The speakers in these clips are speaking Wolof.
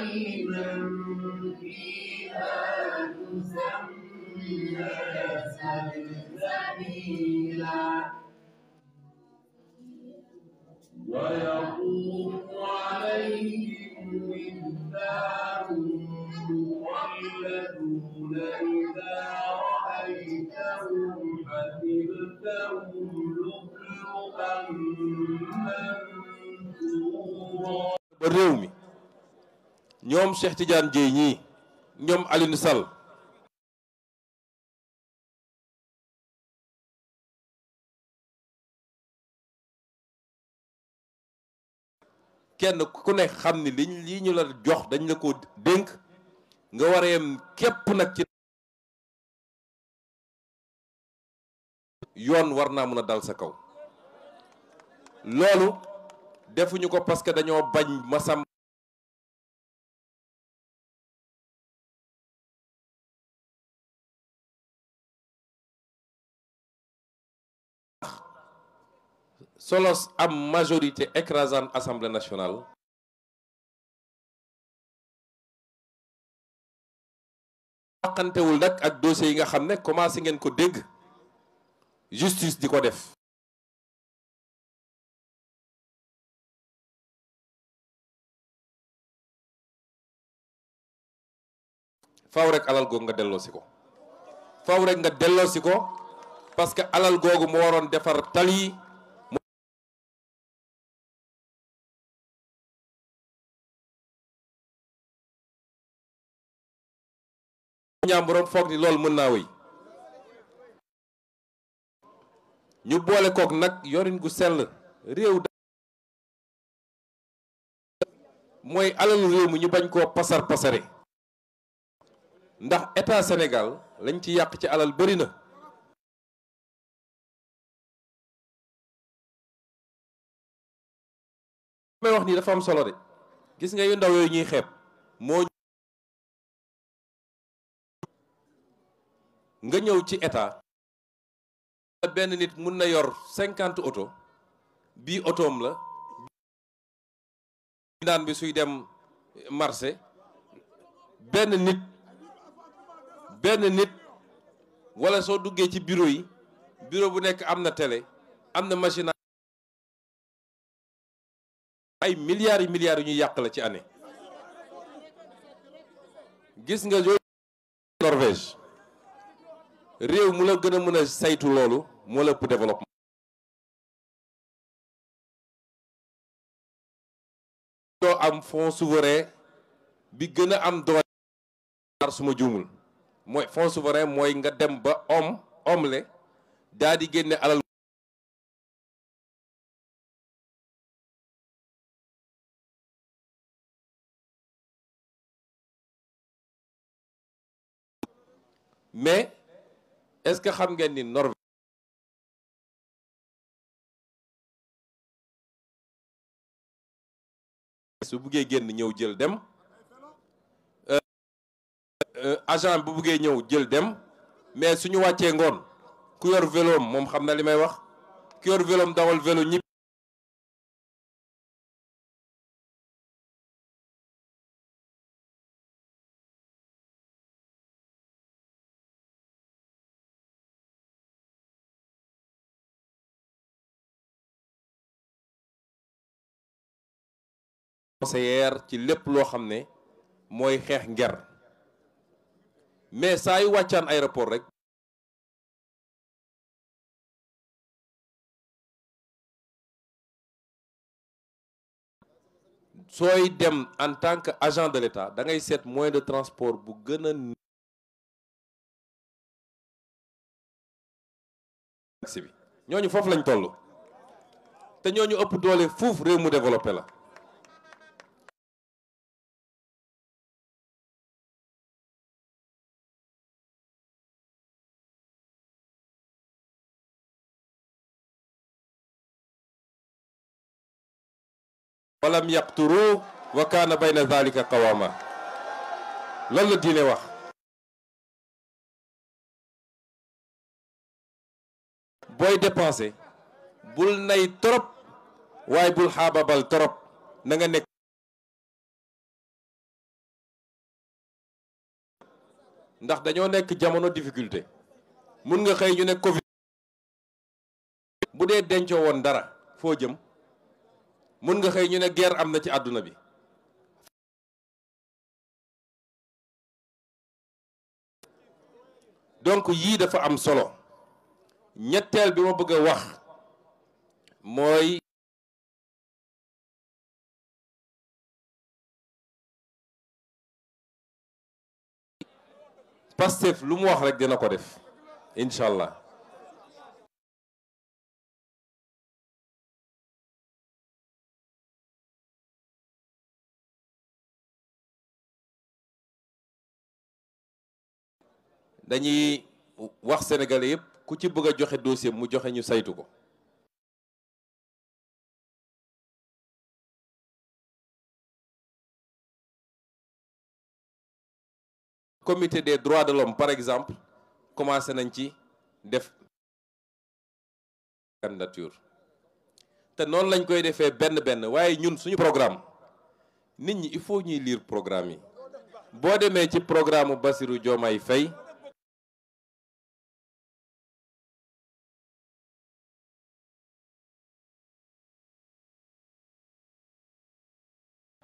عينا فيها تسمى سلسبيلا ويطوف عليهم ولدان مخلدون إذا رأيتهم حسبتهم لؤلؤا منثورا. réew mi ñoom Cheikh Tidiane Dièye ñii ñoom Alioune Sall kenn ku ne xam ni lii ñu la jox dañ la ko dénk nga war a yem képp nag ci yoon war naa mën a dal sa kaw loolu defuñu ko parce que dañoo bañ masam solos am majorité écrasante assemblée nationale waxantewul nag ak dossiers yi nga xam ne commencé ngeen ko dégg justice di ko def faaw rek alal googu nga delloosi ko faaw rek nga delloosi ko parce que alal googu moo waroon defar tali ñaamburam foog ni loolu mën naa wéy ñu boole kook nag yorin gu sell réew mooy alalu réew mi ñu bañ koo pasar pasare ndax état Sénégal lañ ci yàq ci alal bari na may wax nii dafa am solo de gis nga yu ndaw yooyu ñuy xeeb moo nga ñëw ci état benn nit mun na yor 50 oto bii otoom la naan bi suy dem marché benn nit wala soo duggee ci bureau yi bureau bu nekk am na télé am na machine ay milliards yi milliards yu ñuy yàq la ci année gis nga yooyu Norvège réew mu la gën a mën a saytu loolu moo la ëpp développement doo am fonds souverain bi gën a am doole suma juumul mooy fonds souverain mooy nga dem ba omle daa di génne alal mais est-ce que xam ngeen ni Norvège su buggee génn ñëw jël dem agent bu buggee ñëw jël dem mais suñu wàccee ngoon ku yor vélo moom xam na li may wax ku yor vélo dawal vélo ñibbi conseillère ci lépp loo xam ne mooy xeex nger mais saa yu wàccaan aéroport rek sooy dem en tant que agent de l'État da ngay seet moyen de transport bu gën a taxi bi ñooñu foofu lañ toll te ñooñu ëpp doole fuuf réew mu développé la walam yaqturu wa kaana bayna dhalika qawama lan la diine wax booy dépenser bul nay trop waaye bul xaababal trop na nga nekk ndax dañoo nekk jamono difficulté mun nga xëy ñu ne Covid bu dee dencoo woon dara foo jëm mun nga xëy ñu ne guerre am na ci àdduna bi donc yii dafa am solo ñetteel bi ma bëgg a wax mooy Pastef lu mu wax rek dina ko def incha allah dañuy wax sénégalais yëpp ku ci bëgg a joxe dossier mu joxe ñu saytu ko comité des droits de l'homme par exemple commencé nañ ci def candidature te noonu lañ koy defee benn waaye ñun suñu programme nit ñi il faut ñuy lire programme yi boo demee ci programme Bassirou Diomaye Faye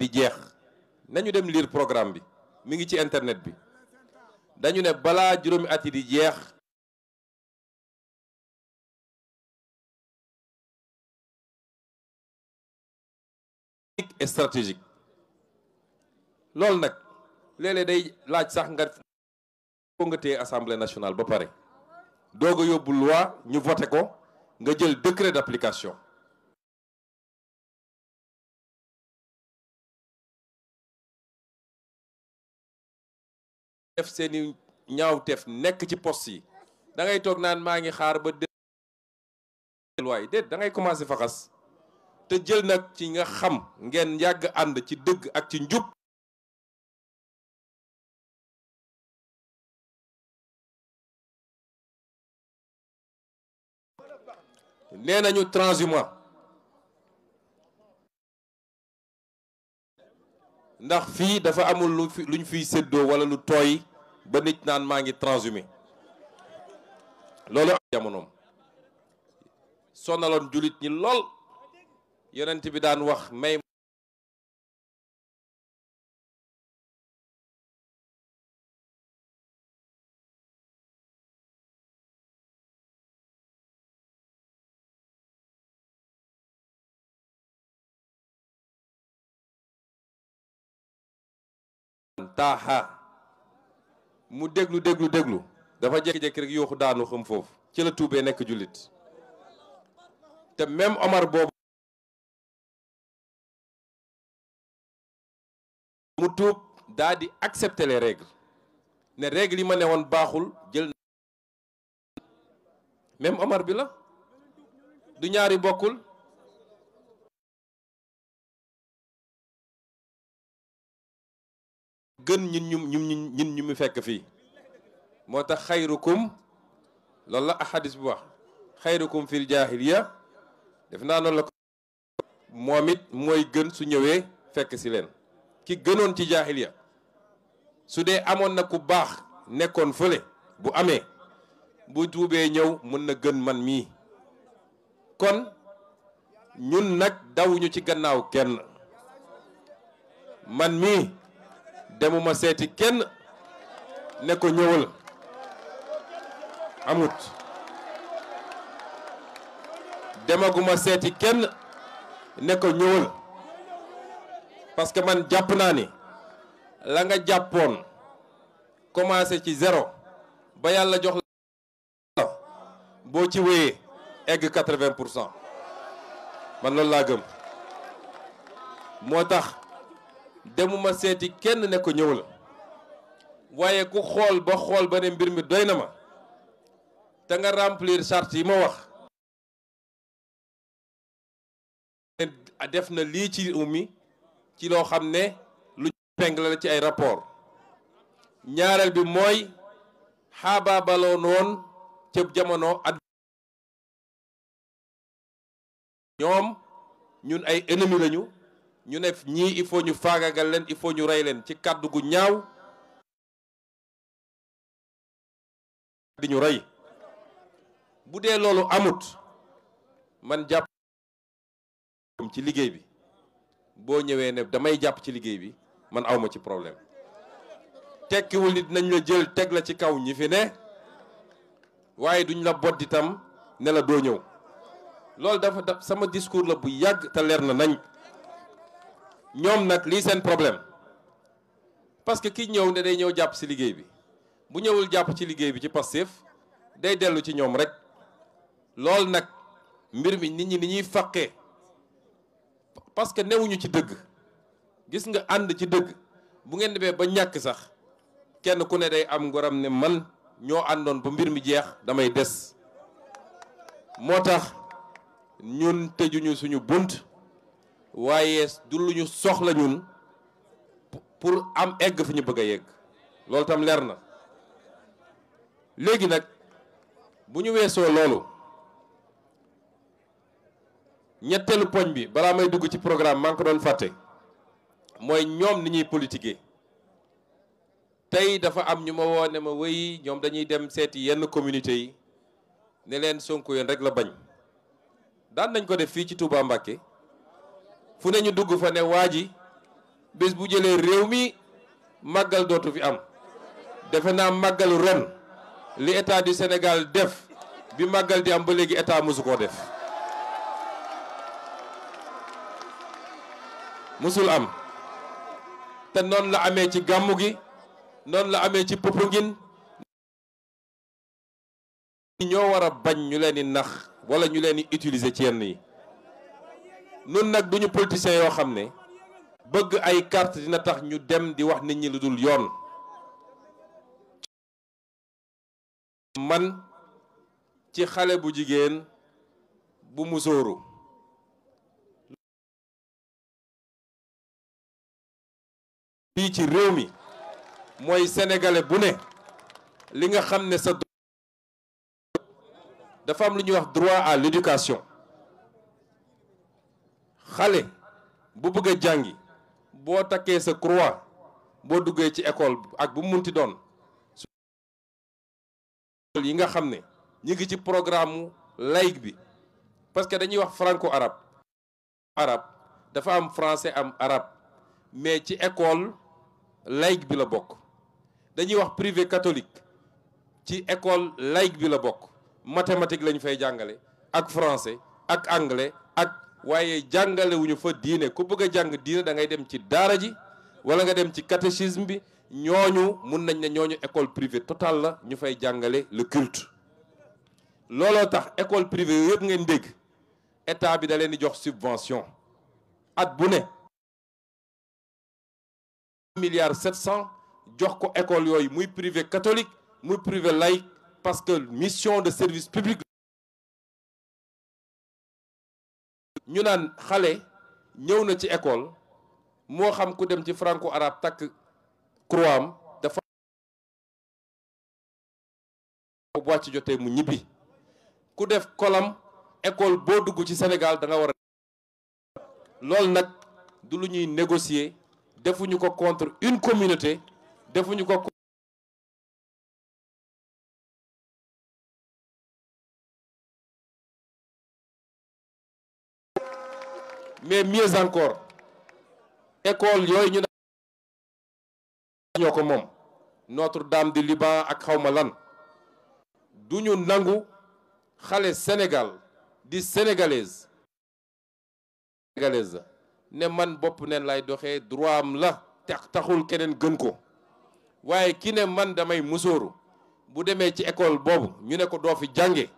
di jeex nañu dem lire programme bi mi ngi ci internet bi dañu ne balaa juróomi at yi di jeex et stratégique loolu nag léeg-léeg day laaj sax nga téye assemblée nationale ba pare doog a yóbbu loi ñu voté ko nga jël décret d'application def seeni ñaawteef nekk ci poste yi da ngay toog naan maa ngi xaar ba loi déet da ngay commencer faxas te jël nag ci nga xam ngeen yàgg ànd ci dëgg ak ci njub nee nañu transhumant ndax fii dafa amul luñ fiy séddoo wala lu tooy ba nit naan maa ngi transhumé loolu am jamonoom sonaloon jullit ñi lool yonent bi daan wax may taaxa mu déglu dafa jékki-jékki rek yooxu daanu xam foofu ci la tuubee nekk jullit te même Omar boobu mu tuub daa di accepter les règles ne règles yi ma ne woon baaxul jël même Omar bi la du ñaari bokkul gën ñun ñu mu fekk fii moo tax xayrukum loolu la ahadis bu wax xayrukum fil jaahiliya def naa noonu la ko moom it mooy gën su ñëwee fekk si leen ki gënoon ci jaahiliya su dee amoon na ku baax nekkoon fële bu amee bu tuubee ñëw mën na gën man mii kon ñun nag dawuñu ci gannaaw kenn man mii demuma seeti kenn ne ko ñëwal amut demaguma seeti kenn ne ko ñëwal parce que man jàpp naa ni la nga jàppoon commencé ci zéro ba yàlla jox la boo ci wéyee egg 80% man loolu laa gëm moo tax demuma seeti kenn ne ko ñëwal waaye ku xool ba ne mbir mi doy na ma te nga remplir charte yi ma wax def na lii ci ummi ci loo xam ne lu épingle la ci ay rapport ñaareel bi mooy xaabaabaloon woon ca jamono at ñoom ñun ay ennemi lañu ñu ne ñii il faut ñu faagagal leen il faut ñu rey leen ci kàddu gu ñaaw di ñu rey bu dee loolu amut man jàpp ci liggéey bi boo ñëwee ne damay jàpp ci liggéey bi man awma ci problème tekkiwul nit nañ la jël teg la ci kaw ñi fi ne waaye duñ la bodd itam ne la doo ñëw loolu dafa sama discours la bu yàgg te leer na nañ ñoom nag lii seen problème parce que ki ñëw ne day ñëw jàpp ci liggéey bi bu ñëwul jàpp ci liggéey bi ci Pastef day dellu ci ñoom rek loolu nag mbir mi nit ñi ni ñuy faqee parce que newuñu ci dëgg gis nga ànd ci dëgg bu ngeen demee ba ñàkk sax kenn ku ne day am ngoram ne man ñoo àndoon ba mbir mi jeex damay des moo tax ñun tëjuñu suñu bunt waaye du lu ñu soxla ñun pour am egg fi ñu bëgg a yegg loolu tam leer na léegi nag bu ñu weesoo loolu ñetteelu poñ bi balaa may dugg ci programme maa ngi ko doon fàtte mooy ñoom ni ñuy politiquer tey dafa am ñu ma woo ne ma wéy ñoom dañuy dem seeti yenn communauté yi ne leen Sonko yéen rek la bañ daan nañ ko def fii ci Touba Mbacké fu ne ñu dugg fa ne waa ji bés bu jëlee réew mi màggal dootu fi am defe naa màggalu ren li état du Sénégal def bi màggal di am ba léegi état mosu koo def musul am te noonu la amee ci gàmmu gi noonu la amee ci Popenguine ñoo war a bañ ñu leen di nax wala ñu leen di utiliser ci yenn yi nun nag duñu politiciens yoo xam ne bëgg ay carte dina tax ñu dem di wax nit ñi lu dul yoon man ci xale bu jigéen bu musóoru fii ci réew mi mooy sénégalais bu ne li nga xam ne sa dafa am lu ñuy wax droit à l'éducation xale bu bëgg a jàngi boo takkee sa croix boo duggee ci école ak bu mu munti doon yi nga xam ne ñu ngi ci programme laïque bi parce que dañuy wax franco-arabe arabe dafa am français am arabe mais ci école laïque bi la bokk dañuy wax privé catholique ci école laïque bi la bokk mathématique lañu fay jàngale ak français ak anglais ak waaye jàngale wuñu fa diine ku bëgg a jàng diine da ngay dem ci daara ji wala nga dem ci catéchisme bi ñooñu mun nañ ne ñooñu école privée totale la ñu fay jàngale le culte looloo tax école privée yooyu yëpp ngeen dégg état bi da leen di jox subvention at bu ne $1,700,000,000 jox ko école yooyu muy privé catholique muy privé laïque parce que mission de service public ñu naan xale ñëw na ci école moo xam ku dem ci franco arabe takk croix am dafa bu wàcc jotee mu ñibbi ku def kolam école boo dugg ci Sénégal da nga war a loolu nag du lu ñuy négocier defuñu ko contre une communauté defuñu ko mais mieux encore école yooyu ñu ñoo ko moom Notre-Dame du Liban ak xawma lan duñu nangu xale Sénégal di sénégalaise ne man bopp neen lay doxee droit am la taxul keneen gën ko waaye ki ne man damay musóoru bu demee ci école boobu ñu ne ko doo fi jànge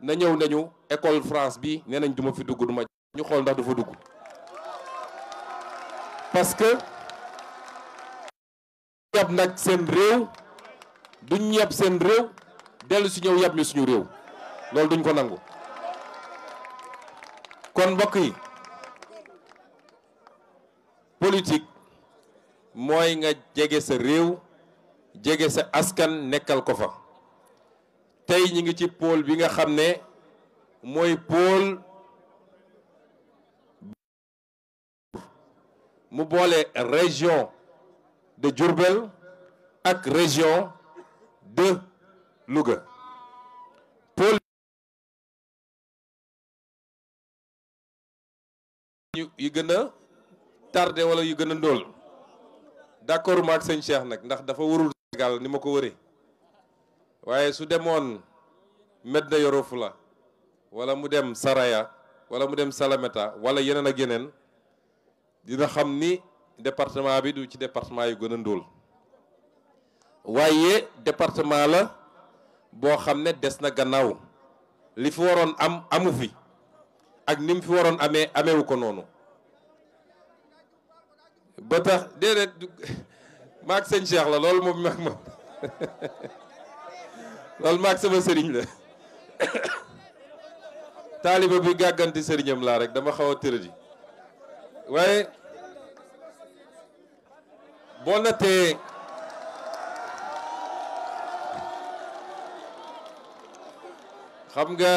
na ñëw nañu école France bi nee nañ duma fi dugg duma ñu xool ndax du fa dugg parce que yab nag seen réew duñ yab seen réew dellu si ñëw yab ñu suñu réew loolu duñ ko nangu kon mbokk yi politique mooy nga jege sa réew jege sa askan nekkal ko fa tey ñi ngi ci pôle bi nga xam ne mooy pôle mu boole région de Diourbel ak région de Louga yu gën a tardé wala yu gën a ndóol d'accord ma ak sëñ Cheikh nag ndax dafa warul Sénégal ni ma ko wëree waaye su demoon Medina Yoro Fula wala mu dem Saraya wala mu dem Salamata wala yeneen ak yeneen dina xam ni département bi du ci département yu gën a ndóol waaye département la boo xam ne des na gannaaw li fi waroon am amu fi ak ni mu fi waroon ameewu ko noonu ba tax déedéet maag sëñ Cheikh la loolu moom maag moom loolu maag sama sëriñ la taaliba bi gàgganti sëriñam laa rek dama xaw a tëradi waaye boo natee xam nga